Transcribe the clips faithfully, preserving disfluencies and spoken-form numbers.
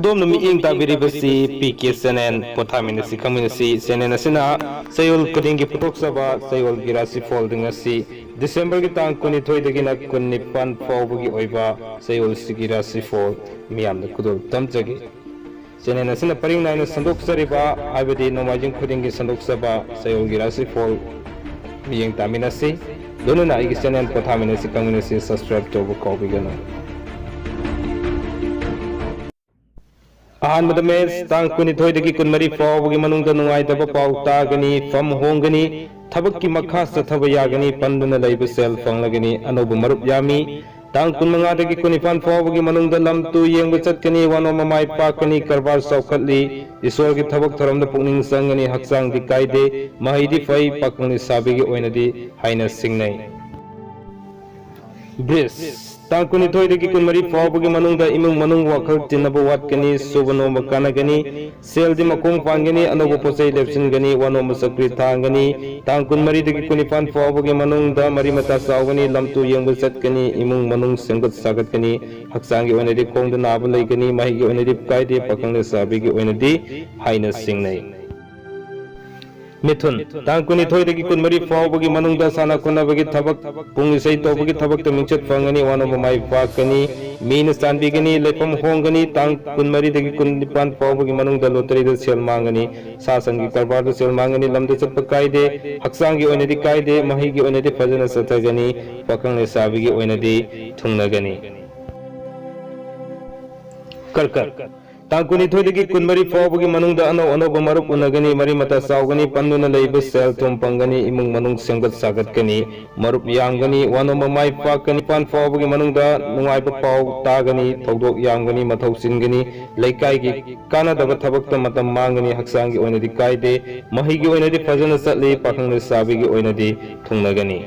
ꯑꯗꯣꯝꯅ ꯃꯤꯠꯌꯦꯡ ꯇꯥꯕꯤꯔꯤꯕꯁꯤ P K channel. ꯄꯣꯊꯥꯃꯤꯟꯅꯁꯤ, ꯈꯪꯃꯤꯟꯅꯁꯤ꯫ Channel ꯑꯁꯤꯅ ꯆꯌꯣꯜ ꯈꯨꯗꯤꯡꯒꯤ ꯄꯨꯊꯣꯛꯆꯕ ꯆꯌꯣꯜꯒꯤ ꯔꯥꯁꯤꯐꯣꯜꯗꯤꯡ ꯑꯁꯤ ꯗꯤꯁꯦꯝꯕꯔꯒꯤ ꯇꯥꯡ ꯀꯨꯟꯅꯤꯊꯣꯏꯗꯒꯤꯅ ꯀꯨꯟꯅꯤꯄꯥꯟ ꯐꯥꯎꯕꯒꯤ ꯑꯣꯏꯕ ꯆꯌꯣꯜꯁꯤꯒꯤ ꯔꯥꯁꯤꯐꯣꯜ ꯃꯤꯌꯥꯝꯗ ꯈꯨꯗꯣꯜ ꯇꯝꯖꯒꯦ꯫ ꯆꯦꯅꯦꯜ ꯑꯁꯤꯅ ꯄꯔꯤꯡ ꯅꯥꯏꯅ ꯁꯟꯗꯣꯛꯆꯔꯤꯕ, ꯍꯥꯏꯕꯗꯤ ꯅꯣꯡꯃꯥꯏꯖꯤꯡ ꯈꯨꯗꯤꯡꯒꯤ ꯁꯟꯗꯣꯛꯆꯕ ꯆꯌꯣꯜꯒꯤ ꯔꯥꯁꯤꯐꯣꯜ ꯃꯤꯠꯌꯦꯡ ꯇꯥꯃꯤꯟꯅꯁꯤ꯫ ꯂꯣꯏꯅꯅ ꯑꯩꯒꯤ ꯆꯦꯅꯦꯜ ꯄꯣꯊꯥꯃꯤꯟꯅꯁꯤ, ꯈꯪꯃꯤꯟꯅꯁꯤ ꯁꯕꯁꯀ꯭ꯔꯥꯏꯕ ꯇꯧꯕ ꯀꯥꯎꯕꯤꯒꯅꯨ꯫ ꯑꯍꯥꯟꯕꯗ ꯃꯦꯁ, ꯇꯥꯡ ꯀꯨꯟꯅꯤꯊꯣꯏꯗꯒꯤ ꯀꯨꯟꯃꯔꯤ ꯐꯥꯎꯕꯒꯤ ꯃꯅꯨꯡꯗ ꯅꯨꯡꯉꯥꯏꯇꯕ ꯄꯥꯎ ꯇꯥꯒꯅꯤ, ꯐꯝ ꯍꯣꯡꯒꯅꯤ, ꯊꯕꯛꯀꯤ ꯃꯈꯥ ꯆꯠꯊꯕ ꯌꯥꯒꯅꯤ, ꯄꯟꯗꯨꯅ ꯂꯩꯕ ꯁꯦꯜ ꯐꯪꯂꯒꯅꯤ, ꯑꯅꯧꯕ ꯃꯔꯨꯞ ꯌꯥꯝꯃꯤ꯫ ꯇꯥꯡ ꯀꯨꯟꯃꯉꯥꯗꯒꯤ ꯀꯨꯟꯅꯤꯄꯥꯟ ꯐꯥꯎꯕꯒꯤ ꯃꯅꯨꯡꯗ ꯂꯝ ꯇꯨ ꯌꯦꯡꯕ ꯆꯠꯀꯅꯤ, ꯋꯥꯅꯣꯝꯕ ꯃꯥꯏ ꯄꯥꯛꯀꯅꯤ, ꯀꯔꯕꯥꯔ ꯆꯥꯎꯈꯠꯂꯤ, ꯏꯁꯣꯔꯒꯤ ꯊꯕꯛ ꯊꯧꯔꯝꯗ ꯄꯨꯛꯅꯤꯡ ꯆꯪꯒꯅꯤ, ꯍꯛꯆꯥꯡꯗꯤ ꯀꯥꯏꯗꯦ, ꯃꯍꯩꯗꯤ ꯐꯩ, ꯄꯥꯈꯪ ꯂꯩꯁꯥꯕꯤꯒꯤ ꯑꯣꯏꯅꯗꯤ ꯍꯥꯏꯅ ꯁꯤꯡꯅꯩ꯫ ꯕ꯭ꯔꯤꯖ, ꯇꯥꯡ ꯀꯨꯟꯅꯤꯊꯣꯏꯗꯒꯤ ꯀꯨꯟꯃꯔꯤ ꯐꯥꯎꯕꯒꯤ ꯃꯅꯨꯡꯗ ꯏꯃꯨꯡ ꯃꯅꯨꯡ ꯋꯥꯈꯜ ꯇꯤꯟꯅꯕ ꯋꯥꯠꯀꯅꯤ, ꯁꯨꯕ ꯅꯣꯝꯕ ꯀꯥꯟꯅꯒꯅꯤ, ꯁꯦꯜꯗꯤ ꯃꯈꯣꯡ ꯄꯥꯟꯒꯅꯤ, ꯑꯅꯧꯕ ꯄꯣꯠ ꯆꯩ ꯂꯦꯞꯁꯤꯟꯒꯅꯤ, ꯋꯥꯅꯣꯝꯕ ꯆꯀ꯭ꯔꯤ ꯊꯥꯡꯒꯅꯤ꯫ ꯇꯥꯡ ꯀꯨꯟꯃꯔꯤꯗꯒꯤ ꯀꯨꯟꯅꯤꯄꯥꯟ ꯐꯥꯎꯕꯒꯤ ꯃꯅꯨꯡꯗ ꯃꯔꯤ ꯃꯇꯥ ꯆꯥꯎꯒꯅꯤ, ꯂꯝ ꯇꯨ ꯌꯦꯡꯕ ꯆꯠꯀꯅꯤ, ꯏꯃꯨꯡ ꯃꯅꯨꯡ ꯁꯦꯝꯒꯠ ꯁꯥꯒꯠꯀꯅꯤ, ꯍꯛꯆꯥꯡꯒꯤ ꯑꯣꯏꯅꯗꯤ ꯈꯣꯡꯗ ꯅꯥꯕ ꯂꯩꯒꯅꯤ, ꯃꯍꯩꯒꯤ ꯑꯣꯏꯅꯗꯤ ꯀꯥꯏꯗꯦ, ꯄꯥꯈꯪ ꯂꯩꯁꯥꯕꯤꯒꯤ ꯑꯣꯏꯅꯗꯤ ꯍꯥꯏꯅ ꯁꯤꯡꯅꯩ꯫ ꯃꯤꯊꯨꯟ, ꯇꯥꯡ ꯀꯨꯟꯅꯤꯊꯣꯏꯗꯒꯤ ꯀꯨꯟꯃꯔꯤ ꯐꯥꯎꯕꯒꯤ ꯃꯅꯨꯡꯗ ꯁꯥꯟꯅ ꯈꯣꯠꯅꯕꯒꯤ ꯊꯕꯛ, ꯄꯨꯡ ꯏꯁꯩ ꯇꯧꯕꯒꯤ ꯊꯕꯛꯇ ꯃꯤꯡꯆꯠ ꯐꯪꯒꯅꯤ, ꯋꯥꯅꯣꯝꯕ ꯃꯥꯏ ꯄꯥꯛꯀꯅꯤ, ꯃꯤꯅ ꯆꯥꯟꯕꯤꯒꯅꯤ, ꯂꯩꯐꯝ ꯍꯣꯡꯒꯅꯤ꯫ ꯇꯥꯡ ꯀꯨꯟꯃꯔꯤꯗꯒꯤ ꯀꯨꯟꯅꯤꯄꯥꯟ ꯐꯥꯎꯕꯒꯤ ꯃꯅꯨꯡꯗ ꯂꯣꯇꯔꯤꯗ ꯁꯦꯜ ꯃꯥꯡꯒꯅꯤ, ꯁꯥ ꯁꯟꯒꯤ ꯀꯔꯕꯥꯔꯗ ꯁꯦꯜ ꯃꯥꯡꯒꯅꯤ, ꯂꯝꯗ ꯆꯠꯄ ꯀꯥꯏꯗꯦ, ꯍꯛꯆꯥꯡꯒꯤ ꯑꯣꯏꯅꯗꯤ ꯀꯥꯏꯗꯦ, ꯃꯍꯩꯒꯤ ꯑꯣꯏꯅꯗꯤ ꯐꯖꯅ ꯆꯠꯊꯒꯅꯤ, ꯄꯥꯈꯪ ꯂꯩꯁꯥꯕꯤꯒꯤ ꯑꯣꯏꯅꯗꯤ ꯊꯨꯡꯅꯒꯅꯤ꯫ ꯀꯔꯀꯠ, ꯇꯥꯡ ꯀꯨꯟꯅꯤꯊꯣꯏꯗꯒꯤ ꯀꯨꯟꯃꯔꯤ ꯐꯥꯎꯕꯒꯤ ꯃꯅꯨꯡꯗ ꯑꯅꯧ ꯑꯅꯧꯕ ꯃꯔꯨꯞ ꯎꯅꯒꯅꯤ, ꯃꯔꯤ ꯃꯇꯥ ꯆꯥꯎꯒꯅꯤ, ꯄꯟꯗꯨꯅ ꯂꯩꯕ ꯁꯦꯜ ꯊꯨꯝ ꯐꯪꯒꯅꯤ, ꯏꯃꯨꯡ ꯃꯅꯨꯡ ꯁꯦꯝꯒꯠ ꯁꯥꯒꯠꯀꯅꯤ, ꯃꯔꯨꯞ ꯌꯥꯝꯒꯅꯤ, ꯋꯥꯅꯣꯝꯕ ꯃꯥꯏ ꯄꯥꯛꯀꯅꯤ, ꯄꯥꯟ ꯐꯥꯎꯕꯒꯤ ꯃꯅꯨꯡꯗ ꯅꯨꯡꯉꯥꯏꯕ ꯄꯥꯎ ꯇꯥꯒꯅꯤ, ꯊꯧꯗꯣꯛ ꯌꯥꯝꯒꯅꯤ, ꯃꯊꯧ ꯆꯤꯟꯒꯅꯤ, ꯂꯩꯀꯥꯏꯒꯤ ꯀꯥꯟꯅꯗꯕ ꯊꯕꯛꯇ ꯃꯇꯝ ꯃꯥꯡꯒꯅꯤ, ꯍꯛꯆꯥꯡꯒꯤ ꯑꯣꯏꯅꯗꯤ ꯀꯥꯏꯗꯦ, ꯃꯍꯩꯒꯤ ꯑꯣꯏꯅꯗꯤ ꯐꯖꯅ ꯆꯠꯂꯤ, ꯄꯥꯈꯪ ꯂꯩꯁꯥꯕꯤꯒꯤ ꯑꯣꯏꯅꯗꯤ ꯊꯨꯡꯅꯒꯅꯤ꯫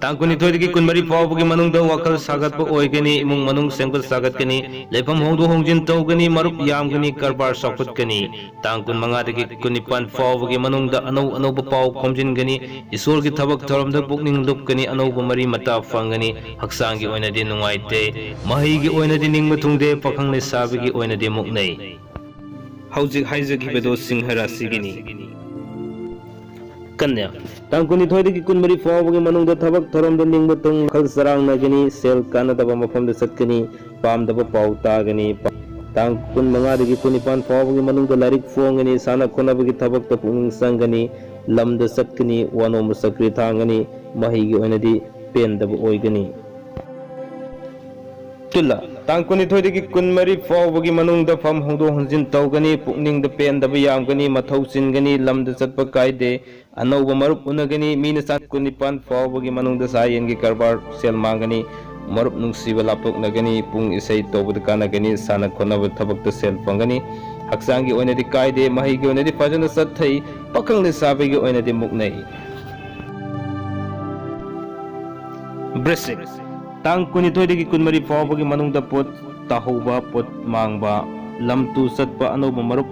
ꯇꯥꯡ ꯀꯨꯟꯅꯤꯊꯣꯏꯗꯒꯤ ꯀꯨꯟꯃꯔꯤ ꯐꯥꯎꯕꯒꯤ ꯃꯅꯨꯡꯗ ꯋꯥꯈꯜ ꯁꯥꯒꯠꯄ ꯑꯣꯏꯒꯅꯤ, ꯏꯃꯨꯡ ꯃꯅꯨꯡ ꯁꯦꯝꯒꯠ ꯁꯥꯒꯠꯀꯅꯤ, ꯂꯩꯐꯝ ꯍꯣꯡꯗꯣꯛ ꯍꯣꯡꯖꯤꯟ ꯇꯧꯒꯅꯤ, ꯃꯔꯨꯞ ꯌꯥꯝꯒꯅꯤ, ꯀꯔꯕꯥꯔ ꯆꯥꯎꯈꯠꯀꯅꯤ꯫ ꯇꯥꯡ ꯀꯨꯟꯃꯉꯥꯗꯒꯤ ꯀꯨꯟꯅꯤꯄꯥꯟ ꯐꯥꯎꯕꯒꯤ ꯃꯅꯨꯡꯗ ꯑꯅꯧ ꯑꯅꯧꯕ ꯄꯥꯎ ꯈꯣꯝꯖꯤꯟꯒꯅꯤ, ꯏꯁꯣꯔꯒꯤ ꯊꯕꯛ ꯊꯧꯔꯝꯗ ꯄꯨꯛꯅꯤꯡ ꯂꯨꯞꯀꯅꯤ, ꯑꯅꯧꯕ ꯃꯔꯤ ꯃꯇꯥ ꯐꯪꯒꯅꯤ, ꯍꯛꯆꯥꯡꯒꯤ ꯑꯣꯏꯅꯗꯤ ꯅꯨꯡꯉꯥꯏꯇꯦ, ꯃꯍꯩꯒꯤ ꯑꯣꯏꯅꯗꯤ ꯅꯤꯡꯕ ꯊꯨꯡꯗꯦ, ꯄꯥꯈꯪ ꯂꯩꯁꯥꯕꯤꯒꯤ ꯑꯣꯏꯅꯗꯤ ꯃꯨꯛꯅꯩ꯫ ꯍꯧꯖꯤꯛ ꯍꯥꯏꯖꯈꯤꯕꯗꯨ ꯁꯤꯡꯍ ꯔꯥꯁꯤꯒꯤꯅꯤ꯫ ꯀꯟꯌꯥ, ꯇꯥꯡ ꯀꯨꯟꯅꯤꯊꯣꯏꯗꯒꯤ ꯀꯨꯟꯃꯔꯤ ꯐꯥꯎꯕꯒꯤ ꯃꯅꯨꯡꯗ ꯊꯕꯛ ꯊꯧꯔꯝꯗ ꯅꯤꯡꯕ ꯊꯨꯡ, ꯋꯥꯈꯜ ꯆꯔꯥꯡꯅꯒꯅꯤ, ꯁꯦꯜ ꯀꯥꯟꯅꯗꯕ ꯃꯐꯝꯗ ꯆꯠꯀꯅꯤ, ꯄꯥꯝꯗꯕ ꯄꯥꯎ ꯇꯥꯒꯅꯤ꯫ ꯇꯥꯡ ꯀꯨꯟꯃꯉꯥꯗꯒꯤ ꯀꯨꯟꯅꯤꯄꯥꯟ ꯐꯥꯎꯕꯒꯤ ꯃꯅꯨꯡꯗ ꯂꯥꯏꯔꯤꯛ ꯐꯣꯡꯒꯅꯤ, ꯁꯥꯟꯅ ꯈꯣꯠꯅꯕꯒꯤ ꯊꯕꯛꯇ ꯄꯨꯛꯅꯤꯡ ꯆꯪꯒꯅꯤ, ꯂꯝꯗ ꯆꯠꯀꯅꯤ, ꯋꯥꯅꯣꯝꯕ ꯆꯀ꯭ꯔꯤ ꯊꯥꯡꯒꯅꯤ, ꯃꯍꯩꯒꯤ ꯑꯣꯏꯅꯗꯤ ꯄꯦꯟꯗꯕ ꯑꯣꯏꯒꯅꯤ꯫ ꯇꯨꯂꯥ, ꯇꯥꯡ ꯀꯨꯟꯅꯤꯊꯣꯏꯗꯒꯤ ꯀꯨꯟꯃꯔꯤ ꯐꯥꯎꯕꯒꯤ ꯃꯅꯨꯡꯗ ꯐꯝ ꯍꯣꯡꯗꯣꯛ ꯍꯣꯡꯖꯤꯟ ꯇꯧꯒꯅꯤ, ꯄꯨꯛꯅꯤꯡꯗ ꯄꯦꯟꯗꯕ ꯌꯥꯝꯒꯅꯤ, ꯃꯊꯧ ꯆꯤꯟꯒꯅꯤ, ꯂꯝꯗ ꯆꯠꯄ ꯀꯥꯏꯗꯦ, ꯑꯅꯧꯕ ꯃꯔꯨꯞ ꯎꯅꯒꯅꯤ, ꯃꯤꯅ ꯆꯥ-, ꯀꯨꯟꯅꯤꯄꯥꯟ ꯐꯥꯎꯕꯒꯤ ꯃꯅꯨꯡꯗ ꯁꯥ ꯌꯦꯟꯒꯤ ꯀꯔꯕꯥꯔ ꯁꯦꯜ ꯃꯥꯡꯒꯅꯤ, ꯃꯔꯨꯞ ꯅꯨꯡꯁꯤꯕ ꯂꯥꯞꯊꯣꯛꯅꯒꯅꯤ, ꯄꯨꯡ ꯏꯁꯩ ꯇꯧꯕꯗ ꯀꯥꯟꯅꯒꯅꯤ, ꯁꯥꯟꯅ ꯈꯣꯠꯅꯕ ꯊꯕꯛꯇ ꯁꯦꯜ ꯐꯪꯒꯅꯤ, ꯍꯛꯆꯥꯡꯒꯤ ꯑꯣꯏꯅꯗꯤ ꯀꯥꯏꯗꯦ, ꯃꯍꯩꯒꯤ ꯑꯣꯏꯅꯗꯤ ꯐꯖꯅ ꯆꯠꯊꯩ, ꯄꯥꯈꯪ ꯂꯩꯁꯥꯕꯤꯒꯤ ꯑꯣꯏꯅꯗꯤ ꯃꯨꯛꯅꯩ꯫ ꯕ꯭ꯔꯤꯁꯤꯛ, ꯇꯥꯡ ꯀꯨꯟꯅꯤꯊꯣꯏꯗꯒꯤ ꯀꯨꯟꯃꯔꯤ ꯐꯥꯎꯕꯒꯤ ꯃꯅꯨꯡꯗ ꯄꯣꯠ ꯇꯥꯍꯧꯕ, ꯄꯣꯠ ꯃꯥꯡꯕ, ꯂꯝ ꯇꯨ ꯆꯠꯄ, ꯑꯅꯧꯕ ꯃꯔꯨꯞ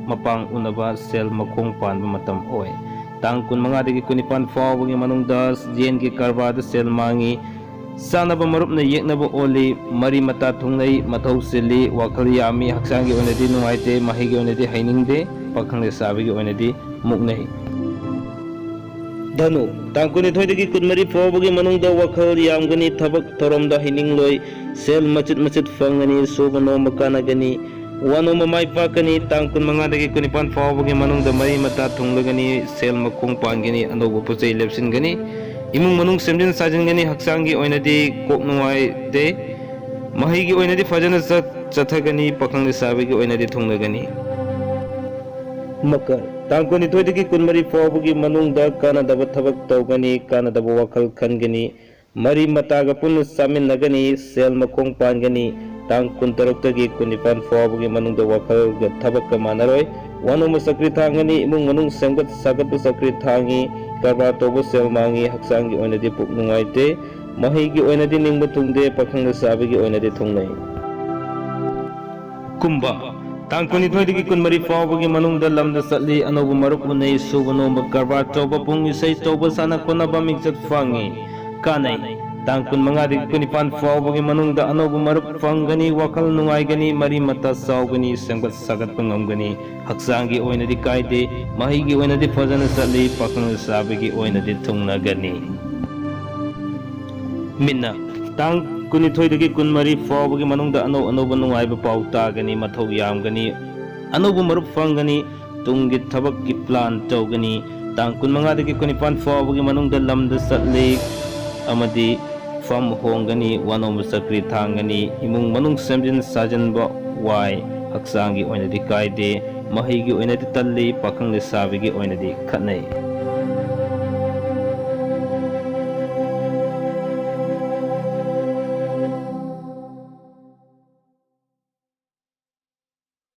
ꯃꯄꯥꯡ ꯎꯅꯕ, ꯁꯦꯜ ꯃꯈꯣꯡ ꯄꯥꯟꯕ ꯃꯇꯝ ꯑꯣꯏ꯫ ꯇꯥꯡ ꯀꯨꯟꯃꯉꯥꯗꯒꯤ ꯀꯨꯟꯅꯤꯄꯥꯟ ꯐꯥꯎꯕꯒꯤ ꯃꯅꯨꯡꯗ ꯌꯦꯟꯒꯤ ꯀꯔꯕꯥꯔꯗ ꯁꯦꯜ ꯃꯥꯡꯉꯤ꯫ ꯆꯥꯅꯕ ꯃꯔꯨꯞꯅ ꯌꯦꯛꯅꯕ ꯑꯣꯜꯂꯤ, ꯃꯔꯤ ꯃꯇꯥ ꯊꯨꯡꯅꯩ, ꯃꯊꯧ ꯆꯤꯜꯂꯤ, ꯋꯥꯈꯜ ꯌꯥꯝꯃꯤ, ꯍꯛꯆꯥꯡꯒꯤ ꯑꯣꯏꯅꯗꯤ ꯅꯨꯡꯉꯥꯏꯇꯦ, ꯃꯍꯩꯒꯤ ꯑꯣꯏꯅꯗꯤ ꯍꯩꯅꯤꯡꯗꯦ, ꯄꯥꯈꯪ ꯂꯩꯁꯥꯕꯤꯒꯤ ꯑꯣꯏꯅꯗꯤ ꯃꯨꯛꯅꯩ꯫ ꯙꯅꯨ, ꯇꯥꯡ ꯀꯨꯟꯅꯤꯊꯣꯏꯗꯒꯤ ꯀꯨꯟꯃꯔꯤ ꯐꯥꯎꯕꯒꯤ ꯃꯅꯨꯡꯗ ꯋꯥꯈꯜ ꯌꯥꯝꯒꯅꯤ, ꯊꯕꯛ ꯊꯧꯔꯝꯗ ꯍꯩꯅꯤꯡꯂꯣꯏ, ꯁꯦꯜ ꯃꯆꯤꯠ ꯃꯆꯤꯠ ꯐꯪꯒꯅꯤ, ꯁꯨꯕ ꯅꯣꯝꯕ ꯀꯥꯟꯅꯒꯅꯤ, ꯋꯥ ꯅꯣꯝꯕ ꯃꯥꯏ ꯄꯥꯛꯀꯅꯤ꯫ ꯇꯥꯡ ꯀꯨꯟꯃꯉꯥꯗꯒꯤ ꯀꯨꯟꯅꯤꯄꯥꯟ ꯐꯥꯎꯕꯒꯤ ꯃꯅꯨꯡꯗ ꯃꯔꯤ ꯃꯇꯥ ꯊꯨꯡꯂꯒꯅꯤ, ꯁꯦꯜ ꯃꯈꯣꯡ ꯄꯥꯟꯒꯅꯤ, ꯑꯅꯧꯕ ꯄꯣꯠ ꯆꯩ ꯂꯦꯞꯁꯤꯟꯒꯅꯤ, ꯏꯃꯨꯡ ꯃꯅꯨꯡ ꯁꯦꯝꯖꯤꯟ ꯁꯥꯖꯤꯟꯒꯅꯤ, ꯍꯛꯆꯥꯡꯒꯤ ꯑꯣꯏꯅꯗꯤ ꯀꯣꯛ ꯅꯨꯡꯉꯥꯏꯇꯦ, ꯃꯍꯩꯒꯤ ꯑꯣꯏꯅꯗꯤ ꯐꯖꯅ ꯆꯠ-, ꯆꯠꯊꯒꯅꯤ, ꯄꯥꯈꯪ ꯂꯩꯁꯥꯕꯤꯒꯤ ꯑꯣꯏꯅꯗꯤ ꯊꯨꯡꯅꯒꯅꯤ꯫ ꯃꯀꯔ, ꯇꯥꯡ ꯀꯨꯟꯅꯤꯊꯣꯏꯗꯒꯤ ꯀꯨꯟꯃꯔꯤ ꯐꯥꯎꯕꯒꯤ ꯃꯅꯨꯡꯗ ꯀꯥꯟꯅꯗꯕ ꯊꯕꯛ ꯇꯧꯒꯅꯤ, ꯀꯥꯟꯅꯗꯕ ꯋꯥꯈꯜ ꯈꯟꯒꯅꯤ, ꯃꯔꯤ ꯃꯇꯥꯒ ꯄꯨꯟꯅ ꯆꯥꯃꯤꯟꯅꯒꯅꯤ, ꯁꯦꯜ ꯃꯈꯣꯡ ꯄꯥꯟꯒꯅꯤ꯫ ꯇꯥꯡ ꯀꯨꯟꯇꯔꯨꯛꯇꯒꯤ ꯀꯨꯟꯅꯤꯄꯥꯟ ꯐꯥꯎꯕꯒꯤ ꯃꯅꯨꯡꯗ ꯋꯥꯈꯜꯒ ꯊꯕꯛꯀ ꯃꯥꯟꯅꯔꯣꯏ꯫ ꯋꯥꯅꯣꯝꯕ ꯆꯀ꯭ꯔꯤ ꯊꯥꯡꯒꯅꯤ, ꯏꯃꯨꯡ ꯃꯅꯨꯡ ꯁꯦꯝꯒꯠ ꯁꯥꯒꯠꯄ ꯆꯀ꯭ꯔꯤ ꯊꯥꯡꯉꯤ꯫ ꯀꯔꯕꯥꯔ ꯇꯧꯕ ꯁꯦꯜ ꯃꯥꯡꯉꯤ, ꯍꯛꯆꯥꯡꯒꯤ ꯑꯣꯏꯅꯗꯤ ꯄꯨꯛ ꯅꯨꯡꯉꯥꯏꯇꯦ, ꯃꯍꯩꯒꯤ ꯑꯣꯏꯅꯗꯤ ꯅꯤꯡꯕ ꯊꯨꯡꯗꯦ, ꯄꯥꯈꯪ ꯂꯩꯁꯥꯕꯤꯒꯤ ꯑꯣꯏꯅꯗꯤ ꯊꯨꯡꯅꯩ꯫ ꯀꯨꯝꯕ, ꯇꯥꯡ ꯀꯨꯟꯅꯤꯊꯣꯏꯗꯒꯤ ꯀꯨꯟꯃꯔꯤ ꯐꯥꯎꯕꯒꯤ ꯃꯅꯨꯡꯗ ꯂꯝꯗ ꯆꯠꯂꯤ, ꯑꯅꯧꯕ ꯃꯔꯨꯞ ꯎꯅꯩ, ꯁꯨꯕ ꯅꯣꯝꯕ, ꯀꯔꯕꯥꯔ ꯇꯧꯕ, ꯄꯨꯡ ꯏꯁꯩ ꯇꯧꯕ, ꯁꯥꯟꯅ ꯈꯣꯠꯅꯕ, ꯃꯤꯡꯆꯠ ꯐꯪꯉꯤ, ꯀꯥꯟꯅꯩ꯫ ꯇꯥꯡ ꯀꯨꯟꯃꯉꯥꯗꯒꯤ ꯀꯨꯟꯅꯤꯄꯥꯟ ꯐꯥꯎꯕꯒꯤ ꯃꯅꯨꯡꯗ ꯑꯅꯧꯕ ꯃꯔꯨꯞ ꯐꯪꯒꯅꯤ, ꯋꯥꯈꯜ ꯅꯨꯡꯉꯥꯏꯒꯅꯤ, ꯃꯔꯤ ꯃꯇꯥ ꯆꯥꯎꯒꯅꯤ, ꯁꯦꯝꯒꯠ ꯁꯥꯒꯠꯄ ꯉꯝꯒꯅꯤ, ꯍꯛꯆꯥꯡꯒꯤ ꯑꯣꯏꯅꯗꯤ ꯀꯥꯏꯗꯦ, ꯃꯍꯩꯒꯤ ꯑꯣꯏꯅꯗꯤ ꯐꯖꯅ ꯆꯠꯂꯤ, ꯄꯥꯈꯪ ꯂꯩꯁꯥꯕꯤꯒꯤ ꯑꯣꯏꯅꯗꯤ ꯊꯨꯡꯅꯒꯅꯤ꯫ ꯃꯤꯟꯅ, ꯇꯥꯡ ꯀꯨꯟꯅꯤꯊꯣꯏꯗꯒꯤ ꯀꯨꯟꯃꯔꯤ ꯐꯥꯎꯕꯒꯤ ꯃꯅꯨꯡꯗ ꯑꯅꯧ ꯑꯅꯧꯕ ꯅꯨꯡꯉꯥꯏꯕ ꯄꯥꯎ ꯇꯥꯒꯅꯤ, ꯃꯊꯧ ꯌꯥꯝꯒꯅꯤ, ꯑꯅꯧꯕ ꯃꯔꯨꯞ ꯐꯪꯒꯅꯤ, ꯇꯨꯡꯒꯤ ꯊꯕꯛꯀꯤ plan ꯇꯧꯒꯅꯤ꯫ ꯇꯥꯡ ꯀꯨꯟꯃꯉꯥꯗꯒꯤ ꯀꯨꯟꯅꯤꯄꯥꯟ ꯐꯥꯎꯕꯒꯤ ꯃꯅꯨꯡꯗ ꯂꯝꯗ ꯆꯠꯂꯤ ꯑꯃꯗꯤ ꯐꯝ ꯍꯣꯡꯒꯅꯤ, ꯋꯥꯅꯣꯝꯕ ꯆꯀ꯭ꯔꯤ ꯊꯥꯡꯒꯅꯤ, ꯏꯃꯨꯡ ꯃꯅꯨꯡ ꯁꯦꯝꯖꯤꯟ ꯁꯥꯖꯤꯟꯕ ꯋꯥꯏ, ꯍꯛꯆꯥꯡꯒꯤ ꯑꯣꯏꯅꯗꯤ ꯀꯥꯏꯗꯦ, ꯃꯍꯩꯒꯤ ꯑꯣꯏꯅꯗꯤ ꯇꯜꯂꯤ, ꯄꯥꯈꯪ ꯂꯩꯁꯥꯕꯤꯒꯤ ꯑꯣꯏꯅꯗꯤ ꯈꯠꯅꯩ꯫